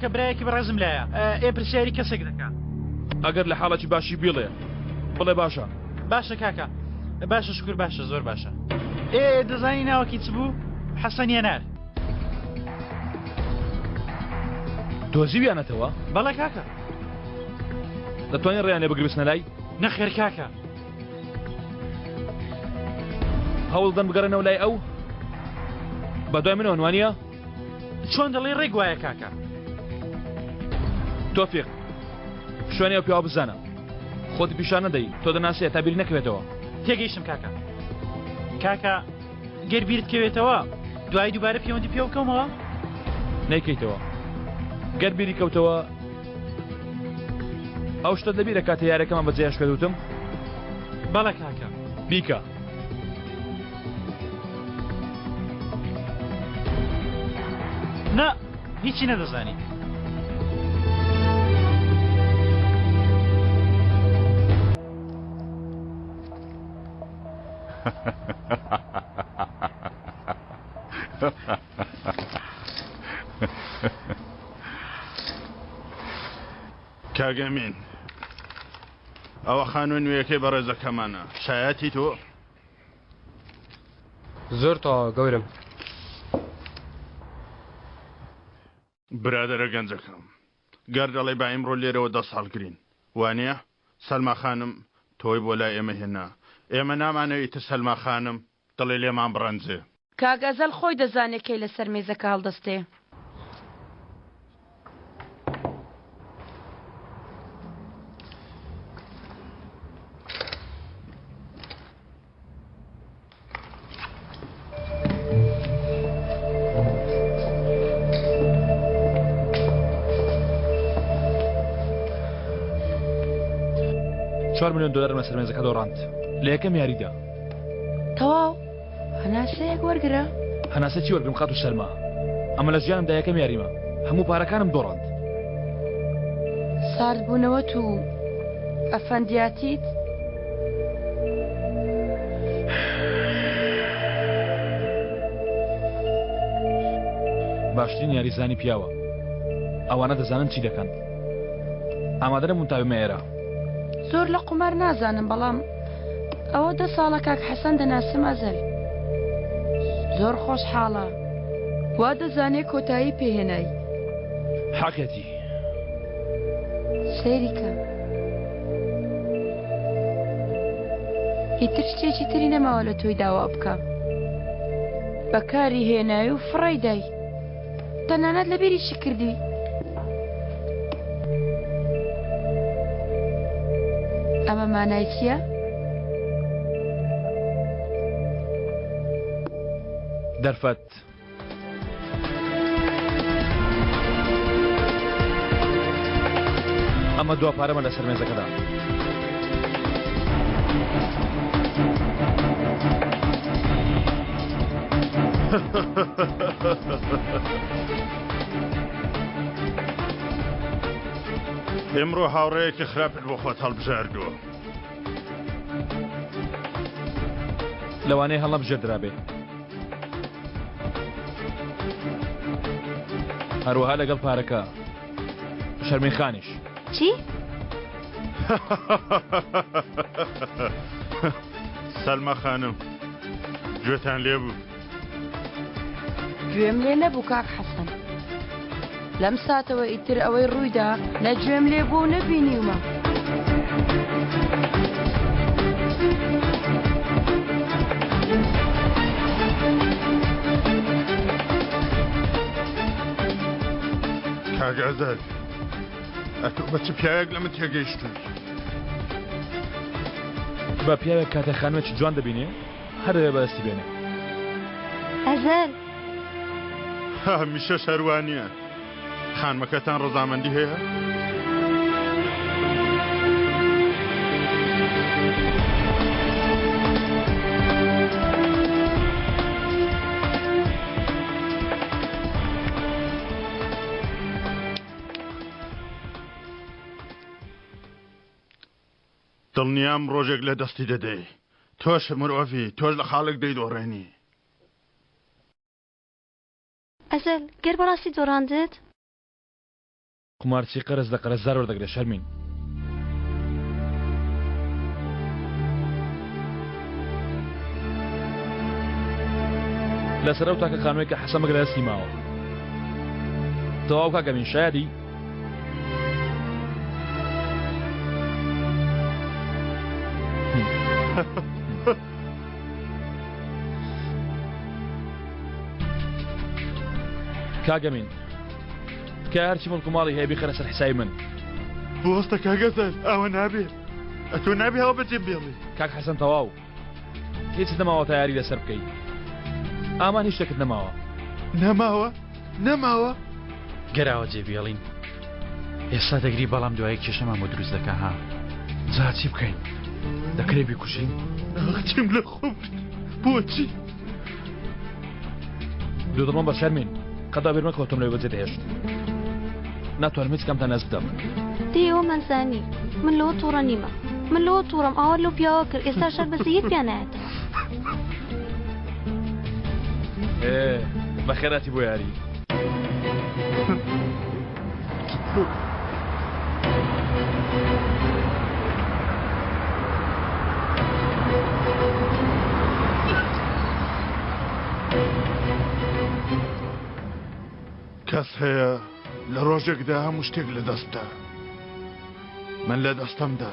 کاکە برایەکی بەڕێزم لایە ئێ پرسیاری کەسێک دەکا. ئەگەر لە حاڵێکی باشی بیڵێ بڵێ باشە. باشە کاکە باشە شوکر باشە زۆر باشە. ئێ دەزانی ناوەکی چ بوو؟ حەسەن یەنار. دۆزیویانەتەوە؟ بەڵێ کاکە. دەتوانین ڕێیان لێ بگری بچنە لای؟ نەخێر کاکە. هەوڵ دەن بگەڕێنەوە لای ئەو؟ بەدوای منەوەن وانییە؟ چۆن دەڵێی ڕێک وایە کاکە. تۆفیق شوێنی ئەو پیاوە بزانە. خۆت پیشان نەدەی تۆ دەناسێ تا بیری نەکەوێتەوە. تێگەیشتم کاکە. کاکە گەر بیرت کەوێتەوە دوایی دووبارە پەیوەندی پێوە بکەمەوە؟ نەیکەیتەوە. گەر بیری کەوتەوە ئەو شتەت لەبیرە کاتێ یارەکەمان بەجێهێشت پێت وتم؟ بەڵێ کاکە. بیکە. نا هیچی نەدەزانی. کاک ئەمین ئەوە خانووە نوێیەکەی بەڕێزەکەمانە شایەتی تۆ؟ زۆر تەواوە گەورەم. برادەرە گەنجەکەم گەر دەڵێی با ئیمڕۆ لێرەوە دەست هەڵگرین وانیە؟ سەلما خانم تۆی بۆ لای ئێمە هێنا ئێمە نامانەوێ ئیتر سەلما خانم دڵی لێمان بڕەنجێ. کاک ئەزەل خۆی دەزانێ کەی لەسەر مێزەکە هەڵدەستێ. چوار ملیۆن دۆلارم لەسەر مێزەکە دۆڕاند لە یەکەم یاریدا. تەواو هەناسەیەک وەرگرە. هەناسە چی وەرگرم خاتوو سەلما ئەمە لە ژیانمدا یەکەم یاریمە هەموو پارەکانم دۆڕاند. ساردبوونەوەت و ئەفەندیاتیت؟ باشترین یاریزانی پیاوە ئەوانە دەزانن چی دەکەن ئامادە نەبوون تا بێمە ئێرە. زۆر لە قومار نازانم بەڵام ئەوە دە ساڵە کاک حەسەن دەناسم ئەزەل زۆر خۆشحاڵە وا دەزانێ کۆتایی پێهێنای. حەقیەتی. سەیری کە ئیتر شتێکی تری نەماوە لە تۆی داوا بکا بەکاری هێنای و فڕێی دای تەنانەت لەبیریشی کردی. ئەمە مانای چییە؟ دەرفەت. ئەمە دوا پارەمە لەسەر مێزەکەدا. ئمڕۆ هاوڕێیەکی خراپت بۆ خۆت هەڵبژاردووە. لەوانەیە هەڵنەبژێردرابێ. هەروەها لەگەڵ پارەکە شەرمین خانیش. چی؟ سەلما خانم گوێتان لێ بوو؟ گوێم لێ نەبوو کاک حەسەن. لەم ساتەوە ئیتر ئەوەی ڕوویدا نە گوێم لێ بووە و نە بینیومە. کاک ئازاد ئەتۆ بە چ پیاوێک لە من تێگەیشتووی؟ بە پیاوێک کاتێ خانمێکی جوان دەبینێ هەر دەبێ بەدەستی بێنێ. ئەزەل. هەمیشەش هەر وا نییە. خانمەکەتان ڕەزامەندی هەیە؟ دڵنیام ڕۆژێک لە دەستی دەدەی. تۆش مرۆڤی، تۆش لە خاڵێک دەیدۆڕێنی. ئەزەل، گەر بەڕاستی دۆڕاندت؟ قومارچی قەرز لە قەرزدار وەردەگرێ شەرمین. لەسەر ئەو تاکە خانووەی کە حەسەن بەگ لە دەستی ماوە. تەواو کاک ئەمین شایەدی؟ کاک ئەمین تکایە هەرچی مڵک و ماڵی هەیە بیخەرە سەر حسابی من. بوەستە کاک ئەزەل ئەوە نابێ ئەتۆ نابێ ئەوە بەجێ بێڵی. کاک حەسەن تەواو هیچت نەماوە تا یاری لەسەر بکەی ئامان هیچ شتێکت نەماوە. نەماوە نەماوە. گەر ئاوا جێ بێڵین ئێستا دەگری بەڵام دوایی کێشەمان بۆ دروست دەکا ها. جا چی بکەین دەکرێ بیکوژین؟ ئاخ چیم لە خۆم کرد بۆچی؟ دوودڵ مەبە شەرمین قەت وا بیر مەکەوە تۆم لەوێ بەجێ دەهێشت ناتوانم هیچ کامتان لەدەست بدەم. دەی ئەوەمان زانی من لەوە توڕە نیمە من لەوە توڕەم ئاوات لەو پیاوە کرد ئێستاش هەر بەزەییت پیا نایەتەوە. ئێ بەخێرهاتی بۆ یاری. کەس هەیە لە ڕۆژێکدا هەموو شتێک لە دەست بدا من لە دەستەمدا.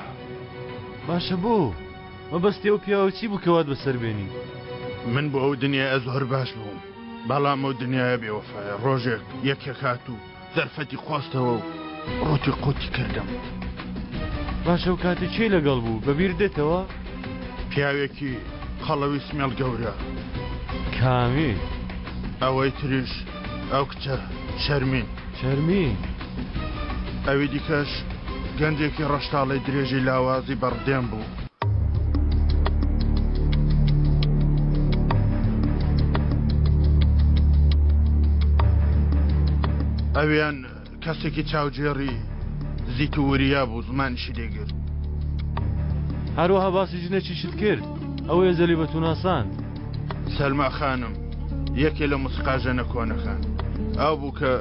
باشە بۆ؟ مەبەستی ئەو پیاوە چی بوو کە وات بەسەر بێنی؟ من بۆ ئەو دنیایە زۆر باش بووم بەڵام ئەو دنیایە بێوەفایە ڕۆژێک یەکێک هات و دەرفەتی قۆستەوە و ڕووتی قوتی کردم. باشە ئەو کاتە کێ لەگەڵ بوو بەبیر دێتەوە؟ پیاوێکی قەڵەوی سمێڵ گەورە. کامی؟ ئەوەی تریش ئەو کچە شەرمین. شەرمین؟ ئەوی دیکەش گەنجێکی ڕەشتاڵەی درێژی لاوازی بەڕدێن بوو. ئەویان کەسێکی چاوگێڕی زیت و وریا بوو زمانیشی دەیگرت. هەروەها باسی ژنێکیشت کرد ئەوەیە زەلی بە تو ناساند. سەلما خانم یەکێ لە موسیقاژەنە کۆنەکان ئەو بوو کە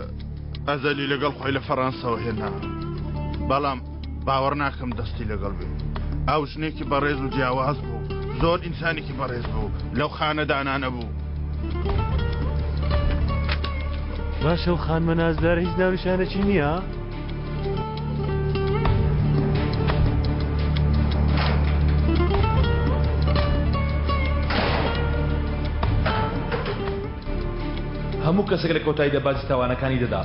ئەزەلی لەگەڵ خۆی لە فەڕەنسەوە هێنا بەڵام باوەڕ ناکەم دەستی لەگەڵ بێ ئەو ژنێکی بەڕێز و جیاواز بوو زۆر ئینسانێکی بەڕێز بوو لەو خانەدانانە بوو. باشە و خانمە نازدارە هیچ ناونیشانێکی نییە؟ هەموو کەسێک لە کۆتاییدا باجی تاوانەکانی دەدا.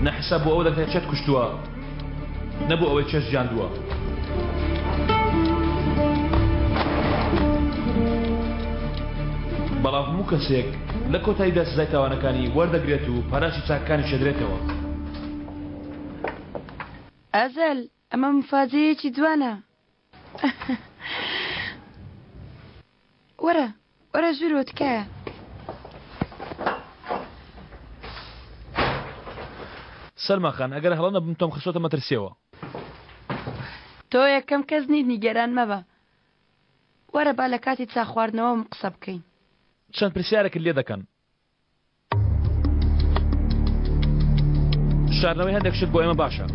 نە حساب بۆ ئەوە دەکرێت چێت کوشتووە، نە بۆ ئەوەی چێشت ژاندووە. بەڵام هەموو کەسێک لە کۆتاییدا سزای تاوانەکانی وەردەگرێت و پاداشتی چاکەکانیش دەدرێتەوە. ئەزەل، ئەمە موفاجەیەکی جوانە. وەرە وەرە ژوورەوە تکایە. سەلما خان ئەگەر هەڵە نەبم تۆم خستۆتە مەترسیەوە. تۆ یەکەم کەس نیت نیگەران مەبە. وەرە با لە کاتی چا خواردنەوەم قسە بکەین. چەند پرسیارێکت لێ دەکەن. شاردنەوەی هەندێک شت بۆ ئێمە باشە.